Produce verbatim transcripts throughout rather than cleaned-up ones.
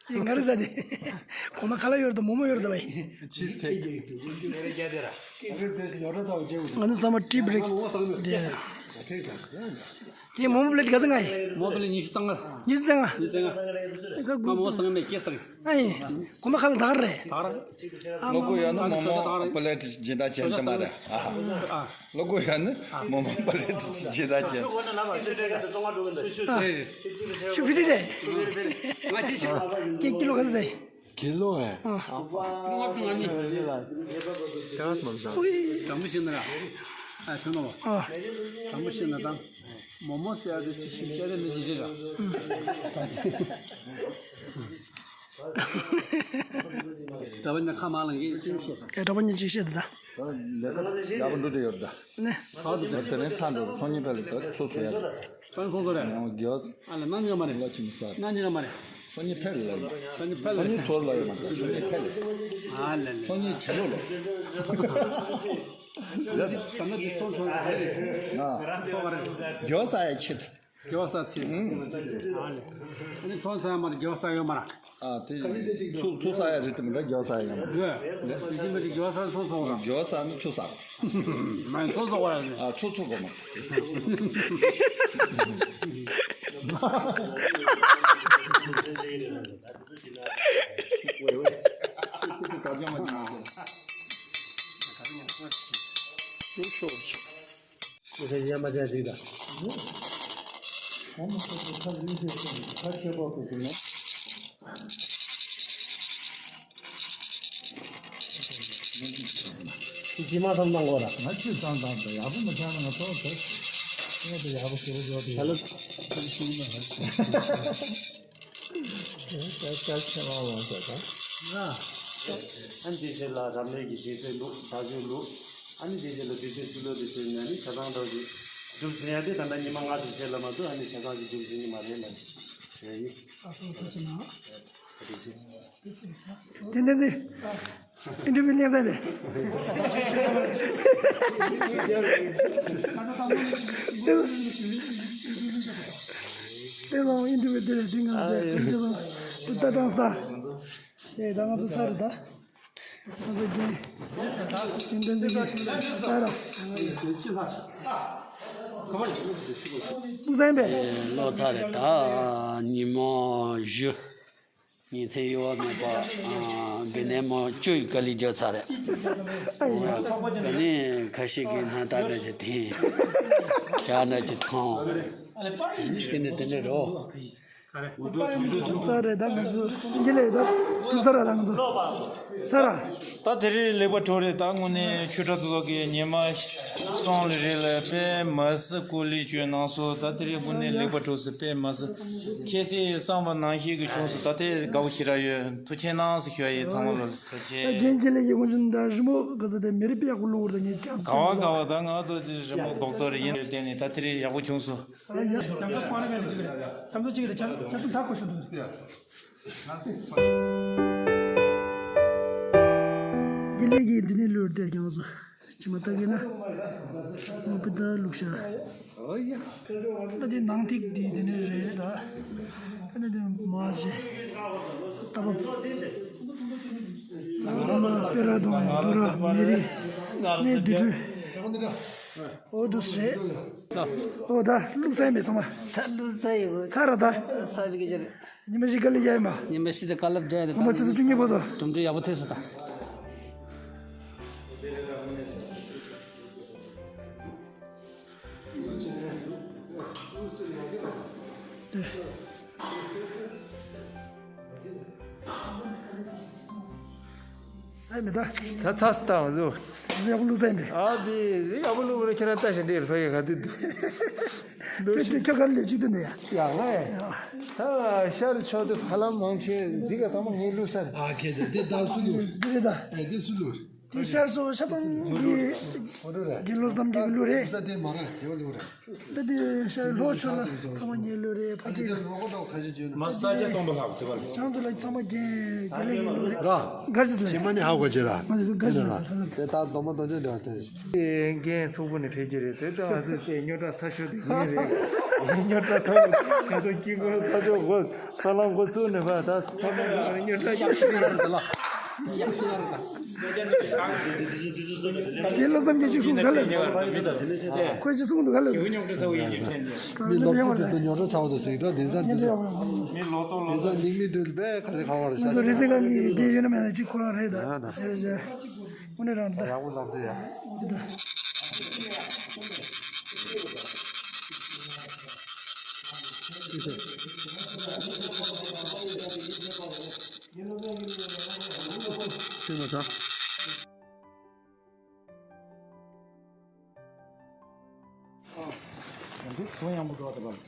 ཡིན་ག་རེ་ཟ་དེ། གོང་ན་ཁ་ལག་ཡོད་རེད་དང་མོག་མོག་ཡོད་རེད་དང་བས། ཆིས་ཁེག་ང་ཚོ་ཚང་མ་ཊི་བྷི་རེག་དེ། དེ་མོག་མོག་པི་ལེཊ་ག་ཚོད་ང་ཡིན། མོག་པི་ལེཊ་ཉི་ཤུ་རྩ་ལྔ། ཉི་ཤུ་རྩ་ལྔ། ཉི་ཤུ་རྩ་ལྔ། ང་མོག་ཚང་མས་སྐྱེས་སང་། ཨ་ཡིན། གོང་ན་ཁ་ལག་ད་ག་རེད། ད་ག་རེད། ཨ་ལོ་མོག་གོ་ཡོད་ན་མོག་མོག་པི་ལེཊ་སྦྱིན་བདག་བྱེད་འདི་མ་རེད་ཨ། ཨ། ལོ་གོ་ཡོད་ན་མོག་མོག་པི་ལེཊ་སྦྱིན་བདག་བྱེད། ཨ། ཆུ་བི་རི་རེད། ང་ཅི་ཞིག་ཀི་ཀི་ལོ་ག་ཚོད་ཟེར། ཀི་ལོ་ཨེ། ཨ། ལྔ་བཅུ་ང་གཉིས། ཨུའི། དྲང་པོ་བཤད་ན་ར། ཨ་ཞུ་ནོ། ཨ། དྲང་པོ་བཤད་ན་དང་། མོག་མོག་ཟེར་ཡ་དེ་ཅི་ཞིག་བཤད་རེད་མི་ཅི་རེད་ར། གྲྭ་པ་ཉིད་ཁ་མང་ལ་ངས་ཅི་བཤད། ཨེ་གྲྭ་པ་ཉིད་ཅི་བཤད་དེ་ད། ལས་ཀ་ཡག་པོ་འགྲོ་དུ་ཡོད་ད། ནས། ཧ་དུ་དེ་ནས་ཚ་འགྲོ་ཚོང་གཉིས་ཕལ་ལ་ཚོ་ཚོ་ཡ། ཚོང་ཚོང་ཚོ་རེད། ཡང་རྒྱ། ཨ་ལ་ནང་ཉོ་མ་རེད། ལ་ཆིམ་ས། ནང་ཉོ་མ་རེད། ཚོང་གཉིས་ཕལ་ལ། ཚོང་གཉིས་ཕལ་ལ། ཚོང་གཉིས་ཚོར་ལ་ཡོད་མ་རེད། ཚོང་གཉིས་ཕལ་ལ། ཨ་ལ་ལ། ཚོང་གཉིས་བྱེད་ལོ་ལ། ད་ནི་འདི་ཚོང་ཚོང་རེད། ཨ། ཚོང་རེད། རྒྱ་ས་ཡ་ཆེད། རྒྱ་ས་ཚེ། ཨ་ལ། ཨ་ནི་ཚོང་ཚོང་ཡ་མ་རེད། རྒྱ་ས་ཡོད་མ་རེད། ཨ་དེ་ཚུགས་ཚུགས་ས་ཡ་རེད་དེ་མི་འདྲ་རྒྱ་ས་ཡ་ཡང་། ཡོད། དེ་ཅི་མི་ཅིག་རྒྱ་ས་ཚོགས་ཚོགས་ར། རྒྱ་ས་ནི་ཚུགས་ས། མ་ཚོགས་ཚོགས་ར། ཨ་ཚོགས་ཚོགས་པ་མ། ཁོ་ཚོ་ཡ་མ་བྱ་ཞིག་ད། ཇི་མ་ཙམ་གནང་དགོས་ལ། ང་ཆུ་ཙམ་ཙམ་དང་ཡག་པོ་མ་ཆགས་ན་ང་ཐོག་ཐོག་ཐོག་ཏུ་ཡག་པོ་ཞེ་པོ་འགྲོ་དེ། ད་ལོ་ཐུག་ཤིང་ན། ད་ད་ཆེ་བ་འོང་ཟེར་ད། ང་། ཨ་ནི་དེ་རྗེས་ལ་རབ་གནས་ཀྱི་རྗེས་སུ་ལུགས་བདག་ཆོས་ལུགས། ཨ་ནི་དེ་རྗེས་ལ་དུས་ཚོད་སྲིད་ལོ་དེ་ཚོའི་ནང་ནི་ཆ་ཚང་འདྲ་ཞིག་སྒྲུབ་ཟིན་ཡ་དེ་ད་ལྟ་ཉི་མ་ལྔ་དེ་རྗེས་ལ་མ་གཏོགས་ཨ་ནི་ཆ་ཚང་ཞིག་སྒྲུབ་ཟིན་གྱི་མ་རེད་ལ། རེད་ཡིན། ཨ་སོ་ཐུགས་རྗེ་གནང་། དེ་རྗེས། ཏན་ཏན་ཟེར། ཨིན་ཊར་བིའུ་ལེན་ས་རེད། དེ་ལ་ཨིན་ཊར་བིའུ་དེ་རེད་དེ་ང་ཚོ་དེ་ཚོ་ད་དྲང་ས། དེ་ད་ང་ཚོ་ཚར་རེད་ད། ང་ཚོ་རྒན་རྒན་ཏན་ཏན་གྱི་ཚར་ར། ཐུགས་བསམ་པས། ལོ་ཚར་རེད་ད་ཉི་མ་བཞི། ཉིན་མཚན་གཡོ་བ་མེད་པ། ཨ། དགེ་འདུན་མ་བཅུ་ཡི་དཀའ་ལས་བརྒྱབ་ཚར་རེད། དེ་ནས་ཁ་ཤས་ཀྱིས་སྣ་ཐག་འདྲ་ཅིག་འཐེན། ཇ་འདྲ་ཅིག་འཐུང་། དེ་ནས་དེ་འདྲ་རེད། ཚར་རེད་ད་ང་ཚོ་འདི་ལས་ད་ཐུག་ཚར་ར་ད་ང་ཚོ་ཚར་ར། ད་དེ་རིང་ལེགས་པར་གྲུབ་རེད། ད་དངོས་གནས་ཆོས་གྲྭ་ཚོགས་ཀྱི་ཉི་མ་གསུམ་ལས་རིང་ལ་དཔེ་མི་སྲིད་སྐུ་ལས་བསྐྱོན་གནང་སོང་། ད་དེ་རིང་དངོས་གནས་ལེགས་པར་གྲུབ་སོང་། དཔེ་མི་སྲིད། ཁྱེད་ཚོས་བསམ་པ་ནང་བཞིན་གྱི་བྱུང་སོང་། ད་ལྟའི་དགའ་པོ་ཞེ་དྲག་ཡོད། ཐུགས་རྗེ་གནང་ཟེར་ཞུ་ཡ་ཡིན། ཚང་མ་ལ་ཐུགས་རྗེ་ཆེ། རྒན་ཁྱེད་ལས་ཀྱི་དབང་ཕྱུག་ད་རི་མོ་ག་ཚོད་དེ་མི་རིགས་པའི་དབུ་ལུགས་རེད་ངས་ཀྱང་ག་བ་ག་བ་ད་ང་ཚོ་དེ་རི་མོ་སྒོག་ཏོ་རེ་ཡིན་རེད། དེ་ནི་ད་དེ་རིང་ཡག་པོ་བྱུང་སོང་། ཨ་ཡ། རྒྱབ་སྐྱོར་པ་རེ་ག་ཅིག་རེད། རྒྱབ་སྐྱོར་གཅིག་རེད། རྒྱབ་སྐྱོར་ད་གོ་ཤོད་འདུག་དགེ་ལེགས་ཀྱིས་འདི་ནས་ལོས་བསྡད་ཀྱང་སོ། ཇི་མ་ལྟ་གི་ན། མ་པི་ད་ལུག་ཤ། ད་དེ་ནང་ཐིག་དེ་དེ་ནས་རེད་ད། ད་ནི་དེ་མ་བྱེད། ད་བབ། ད་ཨོ་མ་པེ་ར་དང་དུ་ར་མེ་རི། ནས་དེ་དུས། ཨོ་དུ་སི་རེད། ཨོ་ད་ལུག་ས་ཡི་མེད་ཚང་མ། ད་ལུག་ས་ཡི་གོ། ཚར་ར་ད། ས་བི་གི་ཅི་རེད། ཉི་མ་བཞི་ག་ལ་ཡ་ཡིན་པ། ཉི་མ་བཞི་དེ་དཀའ་ལས་བརྒྱབ་ཡ་དེ་ཁོ་མ་ཆུ་ཚོད་བཅུ་གཉིས་བར་དུ། གྲུབ་འབྲས་ཡག་པོ་ཐོན་སོང་ད། ཨེ་མི་ད། ད་ཚ་སི་ཏང་ཟོ། ཡག་པོ་བླུགས་ས་ཡིན་པས། ཨ་དེ་ཡག་པོ་བླུགས་པ་ཁྱེད་རང་ལྟ་ཞིག་འདྲེ་ལྷོ་ཡི་ག་དུས་དུ། ཁྱོད་ཁྱོད་ཁྱོད་ག་ལས་ཅིག་ཏུ་ནས་ཡ། ཡག་ལ། ད་ཤར་ཕྱོགས་དུ་ཕ་ལམ་མང་ཆེ་འདི་ག་ཐ་མ་ངས་བླུགས་ས་རེད། ཨ་ཁྱེད་ཚོ་འདི་ད་སུ་ལུགས། འདི་རེད་ད། ཨེ་འདི་སུ་ལུགས། དེ་ཤར་ཕྱོགས་ཤ་ཚང་གི་དགེ་སློང་བསམ་རྒྱལ་གྱི་བློ་རེད། ས་དེ་མ་ར་དེ་བ་ལུགས་རེད། ད་དེ་ཤར་ལྷོ་ཕྱོགས་ལ་ཚང་མ་ངའི་བློ་རེད། ཕ་གི་ལོ་གོ་ཏོ་ཁ་ཤས་བརྗོད་ན། མ་ས་ཆ་སྟོང་པ་ལྷག་དེ་བ་ལ། ཅང་ཚོ་ལ་ཚང་མ་རྒན་དགེ་ལེགས་ཀྱི་བློ་རེད། ར། གར་ཅི་ལ། ཕྱི་མ་ནི་ཧ་གོ་ཅི་ར། མ་ནི་གར་ཅི་ལ། དེ་ད་སྡོམ་པ་སྡོམ་ཅོ་དེ་བ་དེ། དེ་རྒན་སོག་པོ་ནི་ཕེབས་ཀྱི་རེད། དེ་ད་ང་ཚོ་དེ་རྙོག་དྲ་ཚ་ཤོས་དེ་རྒན་རེད། རྙོག་དྲ་ཚང་མ་ཁ་སང་དཀྱིལ་འཁོར་ས་ཕྱོགས་འགོ་ས་ལམ་འགོ་ཚུགས་ནས་ཕར་ད་ས་ལམ་འགོ་རྙོག་དྲ་ཡག་ཤོས་ཡག་ཤོས་ཡག་ཤོས་ཡག་ཤོས། དེ་བློ་བསམ་གྱིས་ཅིག་གསུངས་ག་ལ། ཁོས་ཅིག་གསུངས་འདུག་ག་ལ། མི་ལོ་གཅིག་དུས་དུ་ཉོ་སྒྲོ་ཆགས་འདུག་ཟེར་གི་འདུག་དེང་སང་དེ་ཚོ་དེང་སང་ཉིན་མི་དུས་ལ་བས་ག་རེ་གང་བ་རེད་ང་ཤག་ཚོ་རེ་ཟེར་ག་གི་དེ་ཡོད་ན་མེད་ན་ཅིག་ཁོ་རང་རེད་ད། ཨ་ད། ཞེས་རེ་ཞེས། དངོས་གནས་རང་ད། ཡག་པོ་ལབ་དུས་ཡ། འདི་ད། ཤེས་མ་ཐག་འདི་གུ་ཡངས་པོ་འགྲོ་བ་དང་།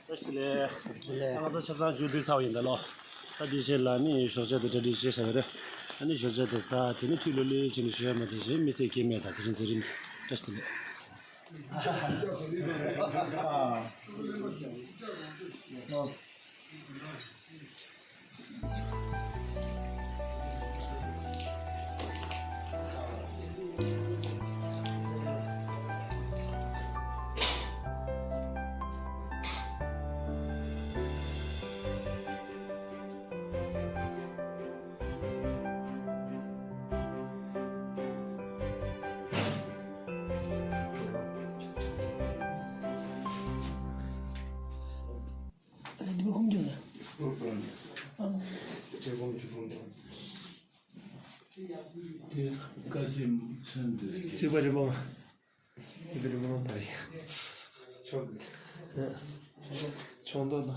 བཀྲ་ཤིས་བདེ་ལེགས། བཀྲ་ཤིས་བདེ་ལེགས། ང་ཚོ་ཆ་ཚང་མཇུག་བསྡུས་ཚར་བ་ཡིན་ད་ལོ། ད་དེ་བཞིན་ལ་ནི་ཞོགས་ཇ་དེ་གྲ་སྒྲིག་བྱས་བཞག་ཡོད་རེད། ཨ་ནི་ཞོགས་ཇ་དེ་ཟ། དེ་ནི་ཐུགས་ལྷོད་ལྷོད་བྱས་ནས་བཞུགས་ཡ་མ་དེ་བཞིན་མི་ཚེ་སྐྱེལ་མེད་དང་དེ་རིང་ཚེ་རིང་བཀྲ་ཤིས་བདེ་ལེགས། དེ་ཀ་ཤི་མཚོན་དུ། ཅི་པ་རི་མོ། ཅི་པ་རི་མོ་དར་ཡ། ཆོག་གི། ཆོག་འདོད་ན།